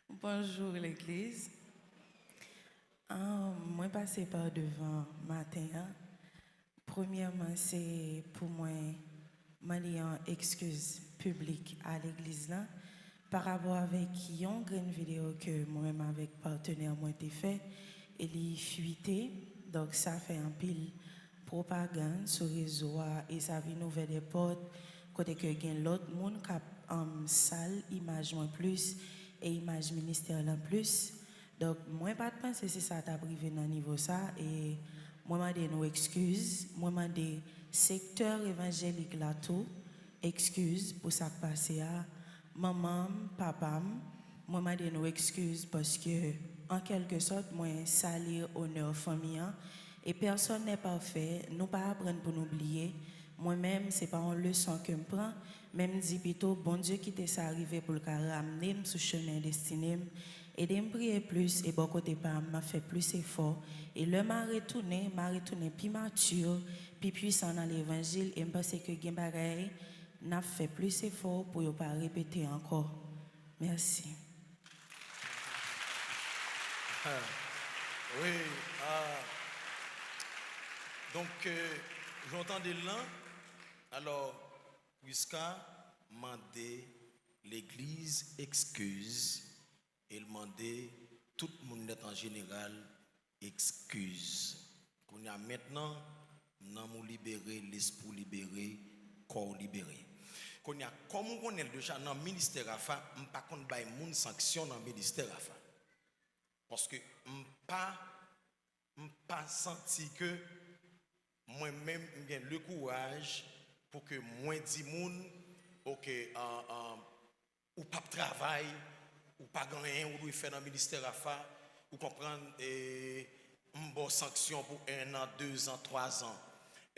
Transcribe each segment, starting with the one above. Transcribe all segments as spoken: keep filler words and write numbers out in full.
Bonjou, legliz. Ah, mwen pase pa devan maten an. Premyèman, se pou mwen mande yon ekskiz piblik a legliz la pa rapò avèk yon grenn videyo ke mwen menm avèk patnè mwen te fè, e li fwite. Donk, sa fè anpil pwopagann sou rezo a, e sa vin ouvè de pòt kote ke gen lòt moun k ap, um, sal imaj mwen plis e imaj ministè lan plis. Donk, mwen pa t panse se sa t ap rive nan nivo sa, e mwen mande nou ekskiz. Mwen mande sektè evanjelik la tou ekskiz pou sa k pase a. Manman m, papa m, mwen mande nou ekskiz paske, an kèlke sòt, mwen sali onè fanmi an. E pèsòn nè pafè, nou pa aprann pou nou bliye. Mwen menm, se pa yon leson ke m pran, men m di pito, Bondye kite sa rive pou l ka ramne m sou chemen destine m. Ede m priye plis e bò kote pa m, m ap fè plis efò. E lè m a retounen, m a retounen pi mati, pi pwisan nan levanjil, e m panse ke gen bagay n ap fè plis efò pou yo pa repete ankò. Mèsi. Wi, ah, donk, euh, jan w tande l lan, alò, Prisca mande legliz ekskiz e l mande tout moun nèt an jeneral ekskiz. Kounye a mentnan, nanm ou libere, lespri w libere, kò w libere. Kounye a, kòm ou konnen l deja nan ministè Rafa, m pa konn bay moun sanksyon nan ministè Rafa. Paske m pa, m pa santi ke mwen menm m gen le kouraj pou ke mwen di moun, oke, an, an, ou p ap travay, ou pa gen anyen ou dwe fè nan ministè Rafa, ou konprann, e m ba w sanksyon pou en an, de zan, twa zan.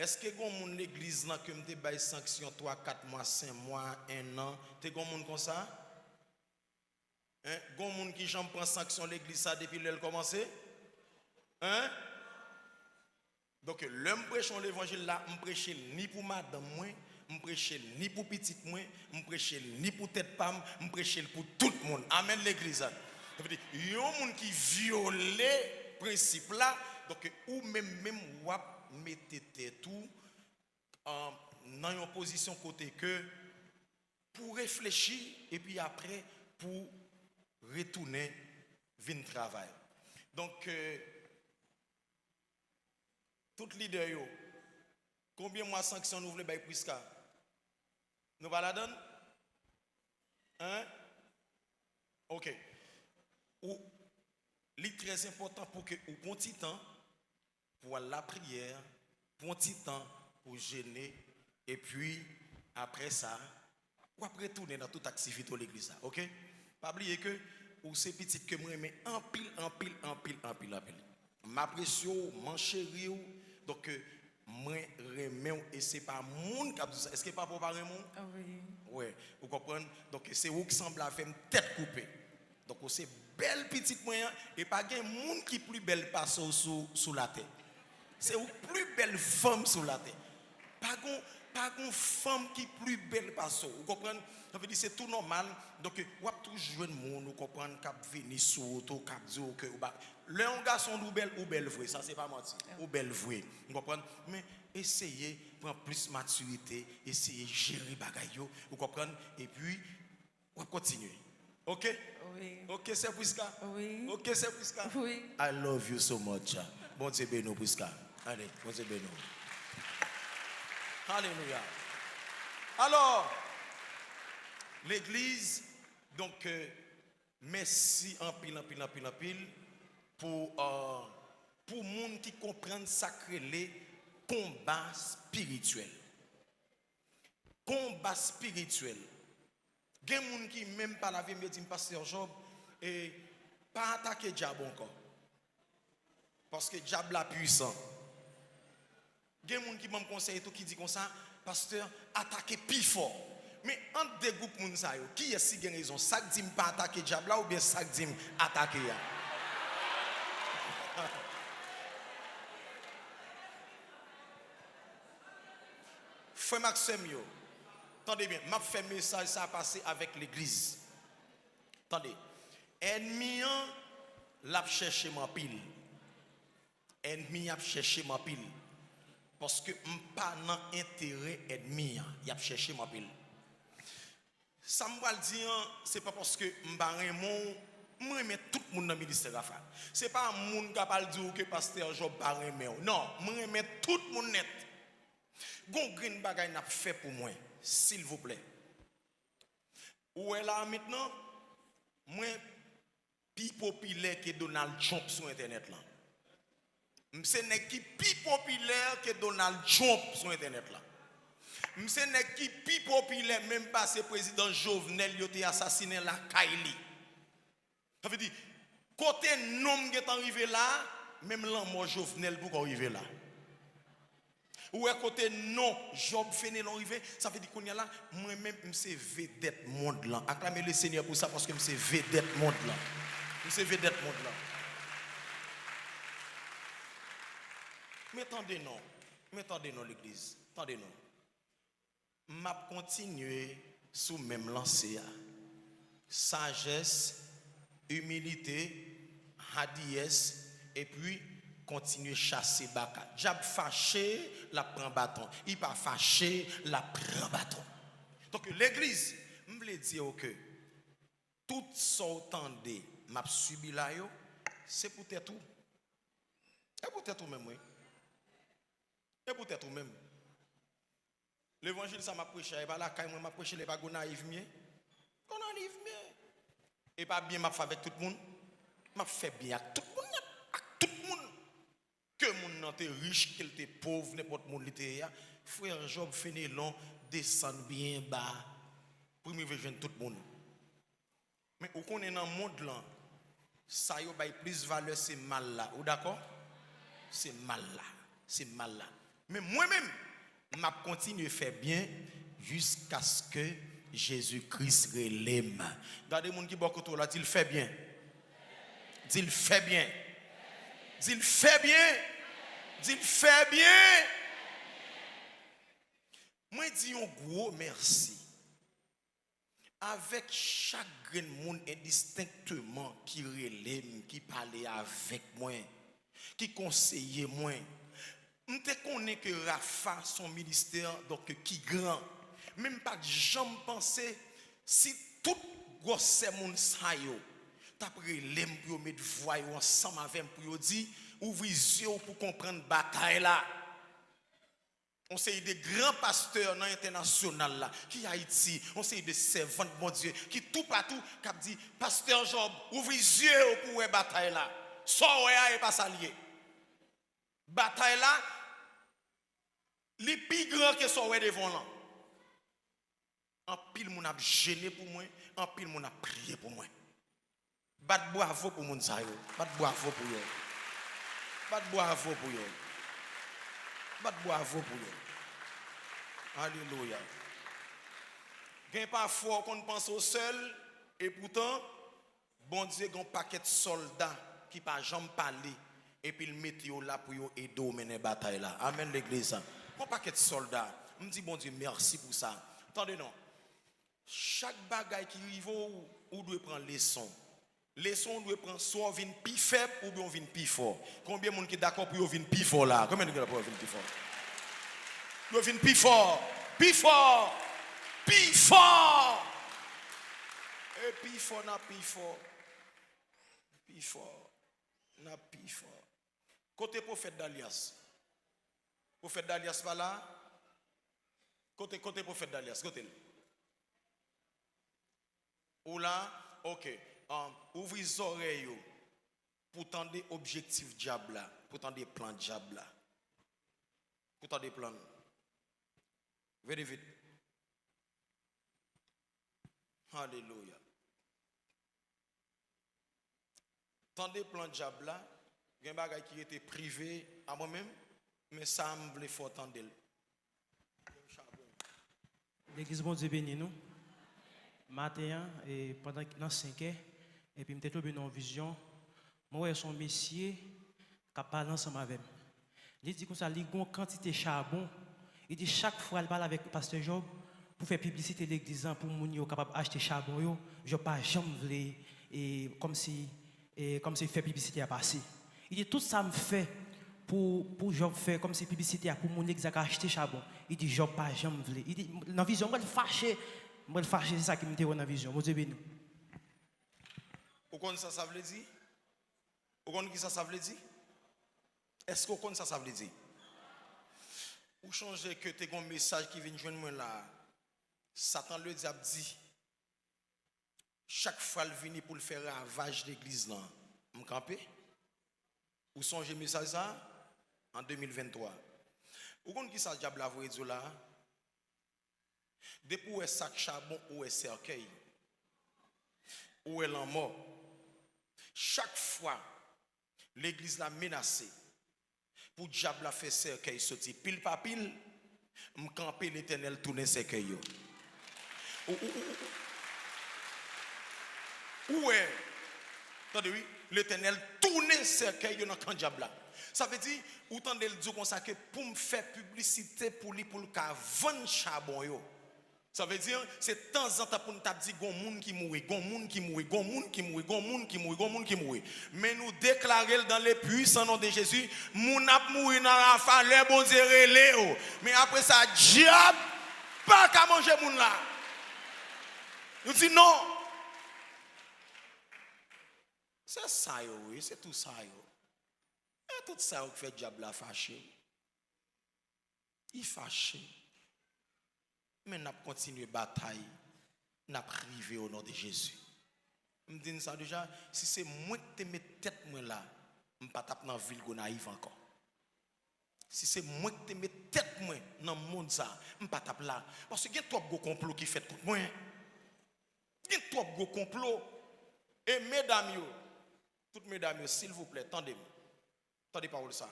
Èske gen yon moun legliz lan ke m te bay sanksyon twa, kat mwa, senk mwa, en an? Te gen yon moun konsa? Hein? Gen yon moun ki janm pran sanksyon legliz sa depi lè l kòmanse? Hein? Donk, lè m preche yon levanjil la, m preche l ni pou madanm mwen, m preche l ni pou pitit mwen, m preche l ni pou tèt pa m, m preche l pou tout moun. Amèn, legliz. Sa vle di, yon moun ki vyole prensip la, donk, ou menm, menm, w ap mete tèt ou, euh, nan yon pozisyon kote ke pou reflechi, epi apre pou retounen vin travay. Donk, euh, tout lidè yo, konbyen mwa sanksyon nou vle bay Prisca? Nou pa ladann? Hein? Oke. Ou, li trè enpòtan pou ke ou pran ti tan pou al lapriyè, pran ti tan pou jene, epi apre sa, w ap retounen nan tout aktivite w legliz la, oke? Pa bliye ke ou se pitit ke m renmen anpil, anpil, anpil, anpil, anpil. M apresye w, m ancheri w, donk, mwen renmen w e se pa moun k ap di w sa. Èske papa w pa renmen w? Wi. Ou konprann? Donk, se ou k sanble avè m tèt koupe. Donk, ou se bèl pitit mwen an, e pa gen moun ki pli bèl pase w sou, sou latè. Se ou k pli bèl fanm sou latè. Pa gon, pa gon fanm ki pli bèl pase w. Ou konprann? Sa vle di se tou nòmal. Donk, w ap toujou jwenn moun, ou konprann, k ap vini sou wout ou, k ap di w ke ou ba. Lè yon gason di w bèl, ou bèl vre. Sa se pa manti. Ou bèl vre. Ou konprann? Men eseye pran plis matirite, eseye jere bagay yo. Ou konprann? Epi, w ap kontinye. Oke? Wi. Oke, sè Prisca? Wi. Oke, sè Prisca? Wi. I love you so much. Bondye beni w, Prisca. Ale, Bondye beni w. Alelouya. Alò, legliz, donk, euh, mèsi anpil, anpil, anpil, anpil pou, euh, pou moun ki konprann sa k rele konba espirityèl. Konba espirityèl. Gen moun ki menm pale avè m, yo di m, Pastè Job, e, pa atake dyab ankò. Paske dyab la pwisan. Gen moun ki ban m konsèy tou ki di konsa, Pastè, atake pi fò. Men ant de gwoup moun sa yo, kiyès ki gen rezon? Sa k di m pa atake dyab la oubyen sa k di m atake a? Frè m ak sè m yo, tande byen, m ap fè mesaj sa a pase avèk legliz. Tande, Ènmi an, l ap chèche m anpil. Ènmi an ap chèche m anpil. Paske m pa nan enterè ènmi an. Y ap chèche m anpil. Sa m pral di an, se pa paske m pa renmen w, m renmen tout moun nan ministè Rafa. Se pa moun k ap al di w ke pastè Job pa renmen w. Non, m renmen tout moun nèt. Gon grenn bagay n ap fè pou mwen, silvouplè. Ou wè la mentnan, mwen pi popilè ke Donald Trump sou entènèt lan. M se nèg ki pi popilè ke Donald Trump sou entènèt lan. M se nèg ki pi popilè menm pase prezidan Jovenel yo te asasinen lakay li. Sa vle di, kote non m gentan rive la, menm lanmò Jovenel poko rive la. Ou wè kote non Job Fenelon rive, sa vle di kounye a la, mwen menm m se vedèt mond lan. Aklame le Senyè pou sa, paske m se vedèt mond lan. M se vedèt mond lan. Men tande non, men tande non legliz, tande non. M ap kontinye sou menm lanse a. Sajès, imilite, hadiyès, epi kontinye chase baka. Dyab fache, l ap pran baton. Li pa fache, l ap pran baton. Donk, legliz, m vle di w ke tout sa w tande m ap sibi la yo, se pou tèt ou. E pou tèt ou menm, wi. E pou tèt ou menm. Levanjil sa m ap preche a, e pa lakay mwen m ap preche l, e pa Gonayiv m ye. Gonayiv m ye. E pa byen m ap fè avèk tout moun. M ap fè byen ak tout moun nèt. Ak tout moun. Ke moun nan te rich, ke l te pòv, nenpòt moun li te ye a. Frè Job Fenelon desann byen ba pou m rive jwenn tout moun. Men ou konnen nan mond lan, sa yo bay plis valè se mal la. Ou dakò? Se mal la. Se mal la. Men mwen menm, m ap kontinye fè byen jiskaske Jezi Kris rele m. Gade moun ki bò kote w la, di l fè byen. Di l fè byen. Di l fè byen. Di l fè byen. Mwen di yon gwo mèsi avèk chak grenn moun endistenkteman ki rele m, ki pale avèk mwen, ki konseye mwen. M te konnen ke Rafa se yon ministè, donk, ki gran. Men m pa t janm panse si tout gwosè moun sa yo t ap rele m pou yo met vwa yo ansanm avè m pou yo di, ouvri zye w pou konprann batay la. Yon seri de gran pastè nan entènasyonal la, ki Ayiti, yon seri de sèvant Bondye, ki toupatou, k ap di, pastè Job, ouvri zye w pou w wè batay la. Sa w wè a, e pa sa l ye. Batay la, li pi gran ke sa w wè devan w lan. Anpil moun ap jene pou mwen, anpil moun ap priye pou mwen. Bat bwavo pou moun sa yo. Bat bwavo pou yo. Bat bwavo pou yo. Bat bwavo pou yo. Alelouya. Gen pafwa w konn panse w sèl, epoutan, Bondye gen yon pakèt sòlda ki pa janm pale, epi l mete yo la pou yo ede w mennen batay la. Amèn, legliz. Gen yon pakèt sòlda. M di Bondye mèsi pou sa. Tande non. Chak bagay ki rive w, ou dwe pran leson. Leson w dwe pran, swa w vin pi fèb oubyen w vin pi fò. Konbyen moun ki dakò pou yo vin pi fò la? Konbyen moun ki dakò pou yo vin pi fò? Yo vin pi fò, pi fò, pi fò. E pi fò, n ap pi fò. Pi fò, n ap pi fò. Kote pwofèt Dalyas? Pwofèt Dalyas pa la? Kote, kote pwofèt Dalyas? Kote l? Ou la? Oke. Um, ouvri zòrèy ou pou tande objektif dyab la, pou tande plan dyab la. Pou tande plan l. Vini vit. Alelouya. Tande plan dyab la, gen bagay ki rete prive a mwen menm, men sa a m vle fè w tande l. Legliz, Bondye beni nou. Maten an, e, pandan nan senkè, epi m te tonbe nan yon vizyon, mwen wè se yon mesye k ap pale ansanm avè m. Li di konsa, li gen yon kantite chabon. Li di chak fwa li pale avèk pastè Job pou fè piblisite legliz lan, pou moun yo kapab achte chabon yo, Job pa janm vle e, kòmsi, e, kòmsi fè piblisite a pase. Li di, tout sa m fè pou, pou Jòb fè kòmsi piblisite a pou moun legliz la ka achte chabon. Li di, Jòb pa janm vle. Li di, nan vizyon, mwen fache. Mwen fache, se sa ki m te wè nan vizyon. Bondye beni w. Ou konn sa sa vle di? Ou konn ki sa sa vle di? Èske ou konn sa sa vle di? Ou chonje ke te gon mesaj ki vin jwenn mwen la. Satan Ledyab di, chak fwa l vini pou l fè ravaj legliz lan, m kanpe. Ou sonje mesaj sa a? An de mil venntwa. Ou konn ki sa dyab la voye di w la a? Depi w wè sak chabon, ou wè sèkèy. Ou wè lanmò. Chak fwa legliz la menase pou dyab la fè sèkèy soti pil pa pil, m kanpe, Letènèl tounen sèkèy yo. Ou, ou, ou, ou, ou wè, tande wi, Letènèl tounen sèkèy yo nan kan dyab la. Sa vle di, ou tande l di w konsa ke pou m fè piblisite pou li, pou l ka vann chabon yo. Sa vle di, se tanzantan pou n t ap di, gon moun ki mouri, gon moun ki mouri, gon moun ki mouri, gon moun ki mouri, gon moun ki mouri. Men nou deklare l dans le puissant nom de Jésus, moun ap mouri nan Rafa lè Bondye rele yo. Men apre sa, dyab pa ka manje moun la. Nou di non. Se sa yo, wi, se tou sa yo. E tout sa yo k fè dyab la fache. Li fache. Men n ap kontinye batay. N ap rive o non de Jezi. M di n sa deja, si se mwen k te met tèt mwen la, m pa t ap nan vil Gonayiv ankò. Si se mwen k te met tèt mwen nan mond sa, m pa t ap la. Paske gen twòp gwo konplo ki fèt kont mwen. Gen twòp gwo konplo. E medam yo, tout medam yo, silvouplè, tande m. Tande pawòl sa.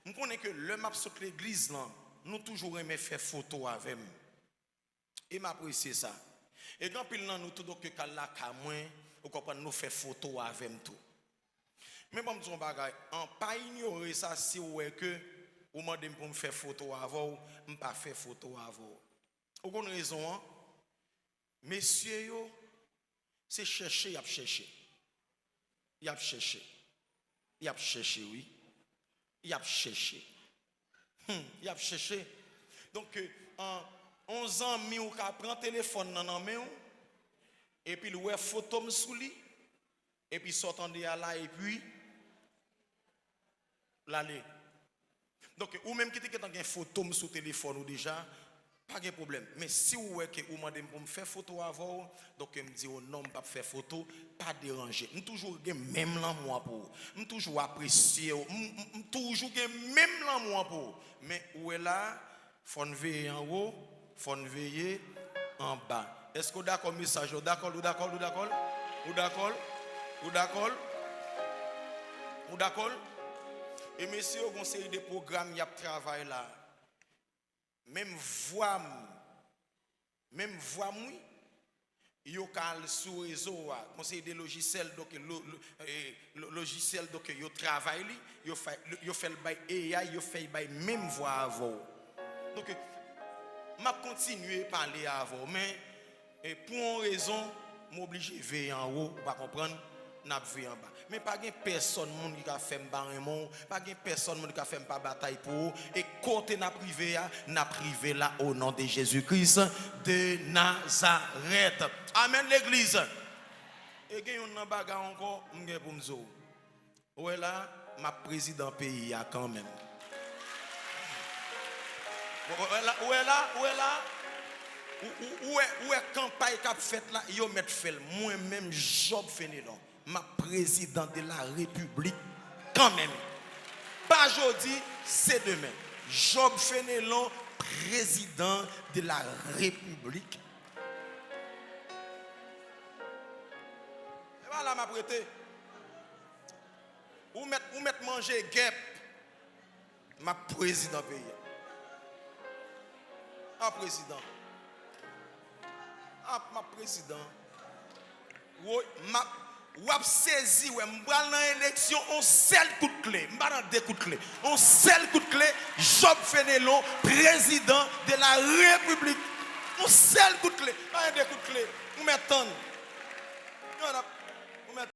M konnen ke lè m ap sot legliz lan, nou toujou renmen fè foto avè m. E m apresye sa. E gen anpil nan nou tou donk yo k al lakay mwen, ou konprann, nou fè foto avè m tou. Men ban m di w yon bagay, an pa inyore sa si w wè ke ou mande m pou m fè foto avè w, m pa fè foto avè w. Ou konn rezon an? Mesye yo, se chèche y ap chèche. Y ap chèche. Y ap chèche, wi. Y ap chèche. Hmm, y ap chèche. Donk, an, on zanmi w ka pran telefòn nan nan men w, epi l wè foto m sou li, epi sa w tande a la, epi l ale. Donk, ou menm ki te gentan gen foto m sou telefòn ou deja, pa gen pwoblèm. Men si w wè ke ou mande m pou m fè foto avè w, donk m di w non, m p ap fè foto, pa deranje. M toujou gen menm lanmou an pou ou. M toujou apresye w. M, m, m toujou gen menm lanmou an pou ou. Men ou wè la, fò n veye anwo, fò n veye anba. Èske w dakò mesaj la? W dakò l, w dakò l, w dakò l? W dakò l? W dakò l? W dakò l? E mesye yo gon seri de pwogram y ap travay la. Menm vwa m, menm vwa m wi, yo ka al sou rezo a, gon seri de lojisyèl, donk, lo, lo, e, lo, lojisyèl, donk, yo travay li, yo fè, yo fè l bay A I, yo fè l bay menm vwa avè w. Donk, m ap kontinye pale avè w, men, e, pou yon rezon, m oblije veye anwo, ou pa konprann, n ap veye anba. Men pa gen pèsòn moun ki ka fè m pa renmen w, pa gen pèsòn moun ki ka fè m pa batay pou ou, e kote n ap rive a, n ap rive la, o non de Jezi Kris de Nazarèt. Amèn, legliz. E gen youn nan bagay ankò, m gen pou m di w. Ou wè la, m ap prezidan peyi a kanmenm. Ou wè la, ou wè la, ou wè la, ou, ou, ou wè, ou wè kanpay k ap fèt la, yo mèt fè l. Mwen menm, Job Fenelon, m ap prezidan de la repiblik kanmenm. Pa jodi, se demen. Job Fenelon, prezidan de la repiblik. E pa la m ap rete. Ou mèt, ou mèt manje gèp. M ap prezidan peyi a. M ap prezidan. M ap, m ap prezidan. Woy, m ap, w ap sezi wè, m pral nan eleksyon on sèl kout kle. M pa nan de kout kle. On sèl kout kle, Job Fenelon, prezidan de la repiblik. On sèl kout kle, pa gen de kout kle. Ou mèt tann.